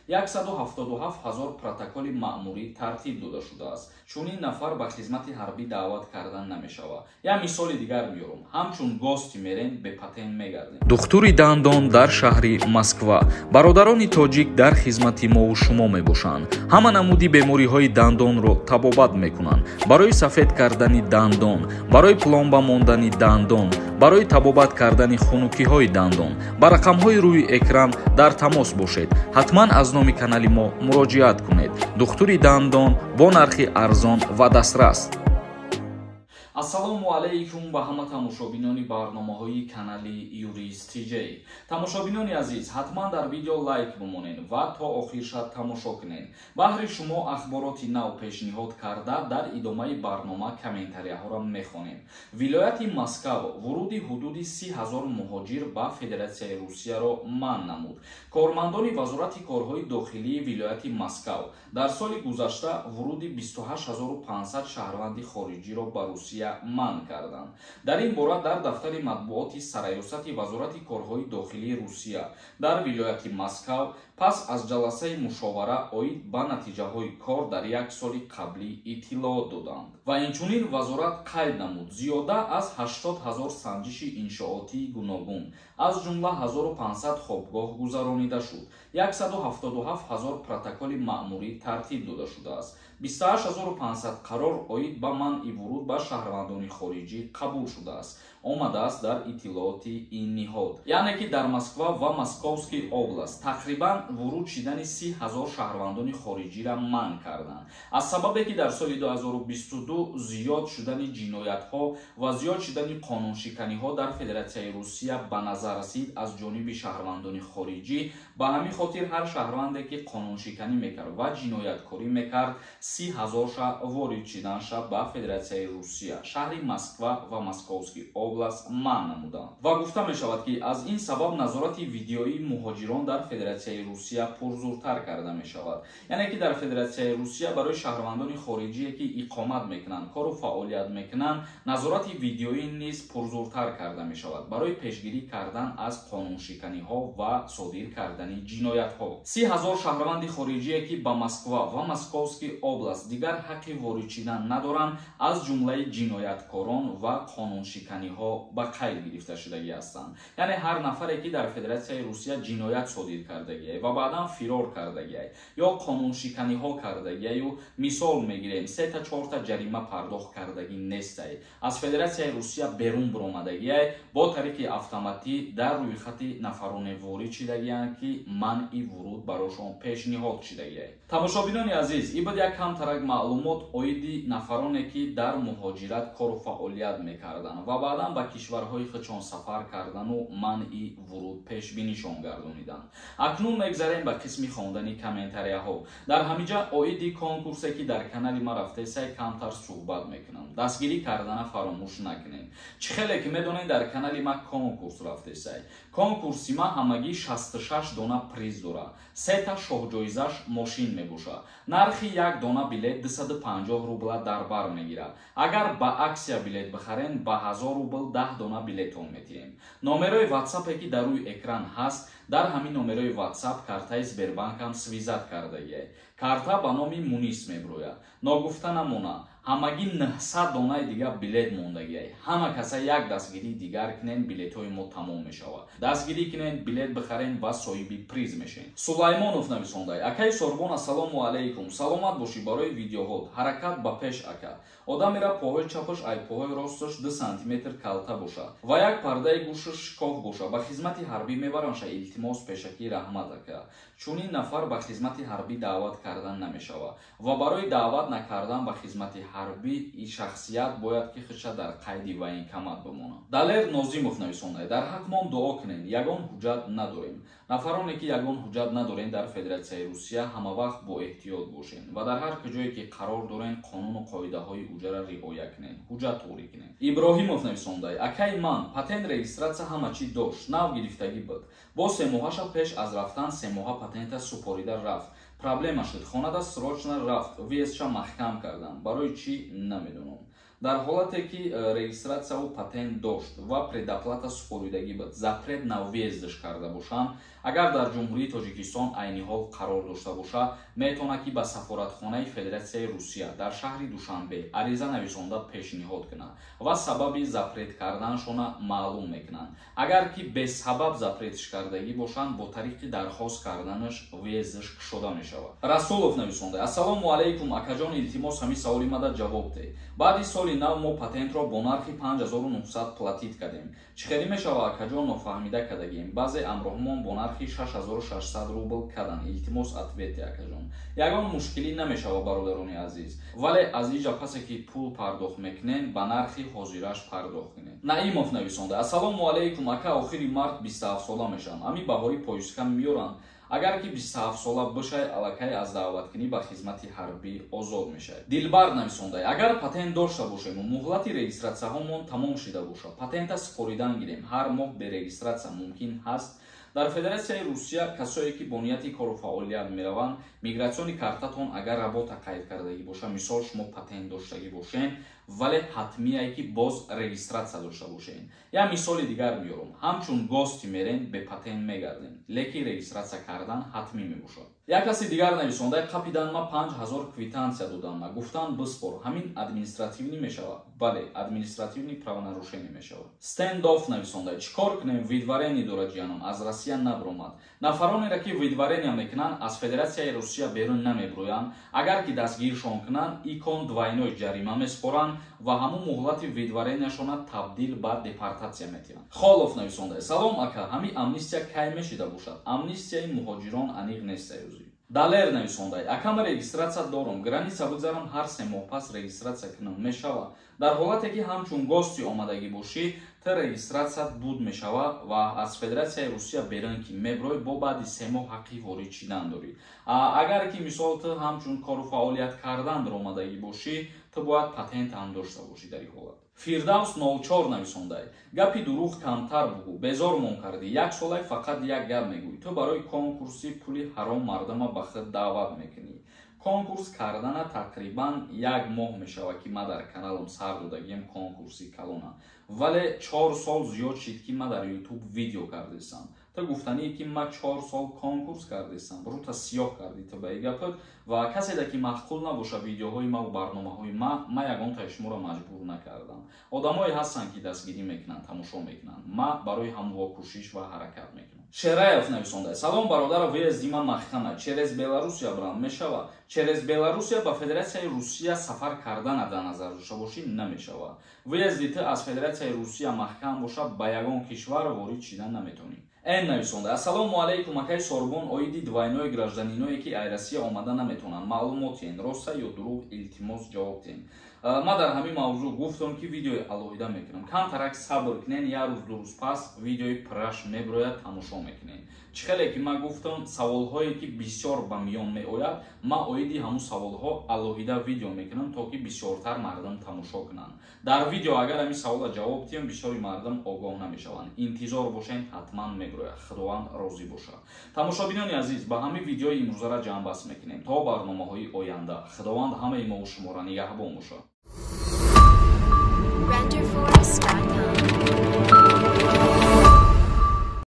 177 ҳазор протоколи маъмурӣ тартиб дода шудааст. Чунин нафар ба хизмати ҳарбӣ даъват кардан намешавад. Як мисоли дигар меёрам. Ҳамчун гости мерем, бепатент мегардем. Духтури дандон дар шаҳри Москва. Бародарони тоҷик дар хизмати мову шумо мебошанд. Ҳама намуди бемориҳои дандонро табобат мекунанд. Барои сафед кардани дандон, барои пломба мондани дандон, барои табобат кардани хунукиҳои дандон ба рақамҳои рӯи экран дар тамос бошед. Ҳатман аз номи канали мо муроҷиат кунед. Духтури дандон бо нархи арзон ва дастрас. Ассалому алайкум ба ҳама тамошобинони барномаҳои канали Юрист ТЖ. Тамошобинони азиз, ҳатман дар видео лайк бимонед ва то охирша тамошо кунед. Баҳри шумо ахбороти нав пешниҳод карда, дар идомаи барнома комментарияҳоро мехонем. Вилояти Москав вуруди ҳудуди 30 000 муҳоҷир ба Федератсияи Русияро манъ намуд. Кормандони Вазорати корҳои дохилии вилояти Москав дар соли гузашта вуруди 28 500 шаҳрванди хориҷиро ба Русия манъ карданд. Дар ин бора дар дафтари матбуоти Сарраёсати Вазорати корҳои дохилии Русия дар вилояти Москав пас аз ҷаласаи мушовара оид ба натиҷаҳои кор дар як соли қаблӣ иттилоот доданд. Ва инчунин вазорат қайд намуд, зиёда аз 80 ҳазор санҷиши иншоотии гуногун, аз ҷумла 1500 хобгоҳ гузаронида шуд, 177 ҳазор протоколи маъмурӣ тартиб дода шудааст, 28 500 қарор оид ба манъи вуруд ба шаҳрвандони хориҷӣ қабул шудааст, омадааст дар иттилооти ин ниҳод. Яъне ки дар Москва ва Московский область тақрибан вуруд шидани 30 000 шаҳрвандони хориҷиро манъ карданд, аз сабабе ки дар соли 2022 зиёд шудани ҷиноятҳо ва зиёд шудани қонуншиканиҳо дар Федератсияи Русия ба назар расид аз ҷониби шаҳрвандони хориҷӣ. Ба ҳамин хотир ҳар шаҳрванде ки қонуншиканӣ мекард ва ҷинояткорӣ мекард, 30 000-ша ворид шиданша ба Федератсияи Русия, шаҳри Москва ва Московский область манъ намуданд. Ва гуфта мешавад, ки аз ин сабаб назорати видеоии муҳоҷирон дар Федератсияи Русия пурзуртар карда мешавад. Яъне ки дар Федератсияи Русия барои шаҳрвандони хориҷие ки иқомат мекунанд, кору фаъолият мекунанд, назорати видеоӣ низ пурзуртар карда мешавад барои пешгирӣ кардан аз қонуншиканиҳо ва содир кардани ҷиноятҳо. 30 000 шаҳрванди хориҷие ки ба Москва ва Московский область дигар ҳаққи ворид шидан надоранд, аз ҷумлаи ҷинояткорон ва қонуншиканиҳо ба қайд гирифта шудагӣ ҳастанд. Яъне ҳар нафаре ки дар Федератсияи Русия ҷиноят содир кардагиай ва баъдан фирор кардагиай ё қонуншиканиҳо кардагиаю, мисол мегирем, сета, чорта ҷарима пардохт кардагӣ нестай, аз Федератсияи Русия берун биромадагиай, бо тариқи автоматӣ дар рӯйхати нафароне ворид шидагианд, ки манъи вуруд барошон пешниҳод шидагиай. Тамошобинони азиз, ин буд як камтарак маълумот оиди нафароне ки дар муҳоҷират кору фаъолият мекарданд ва баъдан ба кишварҳои худшон сафар кардану манъи вуруд пешбинишон гардониданд. Акнун мегзарем ба қисми хондани комментарияҳо. Дар ҳамиҷа оиди конкурсе, ки дар канали ма рафтесай, камтар суҳбат мекунам. Дастгирӣ кардана фаромӯш накунед. Чӣ хеле ки медонед, дар канали ма конкурс рафтесай. Конкурси ма ҳамагӣ 66 дона приз дорад. Сета шоҳҷоизаш мошин мебошад. Нархи як дона билет 250 рубла дар бар мегирад. Агар ба акция билет бихарен, ба 1000 рубл 10 дона билетон метиҳем. Номерои ватсапе ки дар рӯи экран ҳаст, дар ҳамин номерои ватсап картаи Сбербанкам связать кардагиай. Карта ба номи Мунис мебирояд. Ногуфта намона, ҳамагӣ 900 донаи дигар билет мондагиай. Ҳама каса як дастгирии дигар кунен, билетҳои мо тамом мешавад. Дастгирӣ кунен, билет бихарен ва соҳиби приз мешен. Сулаймонов нависондай: «Акаи Сорбон, ассалому алайкум, саломат бошӣ барои видеоҳот, ҳаракат ба пеш, ака. Одамера поҳои чапаш ай поҳои росташ 2 сантиметр калта бошад ва як пардаи гӯшаш шикоф боша, ба хизмати ҳарбӣ мебаранша? Илтимос, пешакӣ раҳмат, ака». Чунин нафар ба хизмати ҳарбӣ даъват кардан намешавад ва барои даъват накардан ба хизмати ҳарбӣ шахсият бояд ки худша дар қайди военкомат бимонад. Далер Нозимов нависонда: «Дар ҳақмон дуо кунед, ягон ҳуҷҷат надорем». Нафароне ки ягон ҳуҷҷат надорем дар Федератсияи Русия, ҳамавақт бо эҳтиёт бошед ва дар ҳар куҷое ки қарор дорен, қонуну қоидаҳои уҷара риоя кунед, ҳуҷҷат туғрӣ кунед. Иброҳимов нависонда: «Акаи ман патент, регистрация, ҳама чӣ дошт, нав гирифтагӣ буд. Бо 3 моҳаша пеш аз рафтан 3 моҳа патента супорида рафт, проблема шуд, хонада срочно рафт, въездша маҳкам кардам. Барои чӣ, намедонам». Дар ҳолате ки регистратсияву патент дошт ва предоплата супоридагӣ буд, запрет на въезд ш карда бошанд, агар дар Ҷумҳурии Тоҷикистон айни ҳол қарор дошта бошад, метавонад, ки ба сафоратхонаи Федератсияи Русия дар шаҳри Душанбе ариза нависонда пешниҳод кунад ва сабаби запрет карданашона маълум мекунанд. Агар ки бесабаб запрет ш кардагӣ бошанд, бо тариқи дархост карданаш въезд ш кушода мешавад. Расулов нависонда: «Ассалому алайкум, акаҷон, илтимос, ҳамин саволи мада ҷавоб деҳ. Баъди соли нав мо патентро бо нархи 5900 платить кардем. Чӣ хеле мешава, акаҷон? Нофаҳмида кардагем. Баъзе амроҳмон бо нархи 6600 рубл кадан. Илтимос, ответ е, акаҷон». Ягон мушкилӣ намешава, бародарони азиз, вале аз иҷа пасе ки пул пардохт мекунем, ба нархи ҳозираш пардохт кунем. Наимов нависонда: «Ассалому алайкум, ака, охири март 27сола мешавам. Ами баҳори поиска меёранд?» Агар ки 27сола бошай, аллакай аз даъваткунӣ ба хизмати ҳарбӣ озод мешавед. Дилбар нависонда: «Агар патент дошта бошему муҳлати регистратсияҳомон тамом шида бошад, патента супоридан гирем, ҳар моҳ бе регистратсия мумкин ҳаст?» Дар Федератсияи Русия касое ки бо нияти кору фаъолият мераванд, миграционный картатон агар работа қайд кардагӣ боша, мисол, шумо патент доштагӣ бошен, вале ҳатмие ки боз регистратсия дошта бошен. Як мисоли дигар меёрам: ҳамчун гости мерен, бепатент мегардем, лекин регистратсия кардан ҳатмӣ мебошад. Як каси дигар нависонда: «Қапидан ма, 5000 квитансия додам, ма гуфтан биспор. Ҳамин административный мешавад?» Бале, административный правонарушение мешавад. Стендоф нависонда: «Чӣ кор кунем? Выдворение дорад ҷиянам, аз Россия набиромад». Нафаронеро ки выдворение мекунанд, аз Федератсияи Русия берун намебироянд. Агар ки дастгиршон кунанд, икон двойной ҷарима месупоранд ва ҳамун муҳлати выдворения шона табдил ба депортатсия метиҳанд. Холов нависонда: «Салом, ака, ҳамин амнистия кай мешида бошад?» Амнистияи муҳоҷирон аниқ нест аюзи. Далер нависонда: «Акама, регистратсия дорум, граница бигзарам, ҳар 3 моҳ пас регистратсия кунам, мешава?» Дар ҳолате ки ҳамчун гости омадагӣ бошӣ, ту регистратсият буд мешава ва аз Федератсияи Русия берун ки меброи, бо баъди 3 моҳ ҳаққи ворид шидан дорӣ. Агар ки, мисол, ту ҳамчун кору фаъолият кардан даромадагӣ бошӣ, ту бояд патент ҳам дошта бошӣ дар ин ҳолат. Фирдавс 04 нависондай: «Гапи дурӯғ камтар бугӯ, безормон кардӣ. Як солай фақат як гап мегӯӣ. Ту барои конкурси пули ҳаром мардума ба худ даъват мекунӣ». Конкурс кардана тақрибан як моҳ мешавад, ки ман дар каналам сар додагием конкурси калона, вале 4 сол зиёд шид, ки ман дар Ютуб видео кардесам. Ту гуфтание, ки ман 4 сол конкурс кардесам, рута сиёҳ кардӣ ту ба и гапат. Ва каседа ки маъқул набоша видеоҳои ма ва барномаҳои ма, ман ягонтаи шуморо маҷбур накардам. Одамое ҳастанд, ки дастгирӣ мекунанд, тамошо мекунанд. Ман барои ҳамво кӯшиш ва ҳаракат мекунам. Шераев нависонда: «Салом, бародара, въезд и ман маҳкама, через Беларусия брам мешава?» Через Беларусия ба Федератсияи Русия сафар кардана дар назар дошта бошӣ, намешава. Въезд и ту аз Федератсияи Русия маҳкам боша, ба ягон кишвар ворид шидан наметавонӣ. Эн нависонда: «Ассалому алайкум, акаи Сорбон, оиди двойной гражданин ое, ки ай Россия омада наметавонанд, маълумот тиҳен. Роста ё дурӯғ? Илтимос, ҷавоб тиҳен». Ман дар ҳамин мавзӯъ гуфтам, ки видеои алоҳида мекунам. Камтарак сабр кунен, як рӯз, 2 рӯз пас видеои пурраш мебирояд, тамошо мекунен. Чӣ хеле ки ман гуфтам, саволҳое ки бисёр ба миён меояд, ман оиди ҳамун саволҳо алоҳида видео мекунам, то ки бисёртар мардум тамошо кунанд. Дар видео агар ҳамин савола ҷавоб диҳам, бисёри мардум огоҳ намешаванд. Интизор бошен, ҳатман мебирояд. Худованд розӣ бошад. Тамошобинони азиз, ба ҳамин видеои имрӯзара ҷамъбаст мекунем. То барномаҳои оянда Худованд ҳамаи мову шуморо нигаҳбон бошад. Renderforest.com.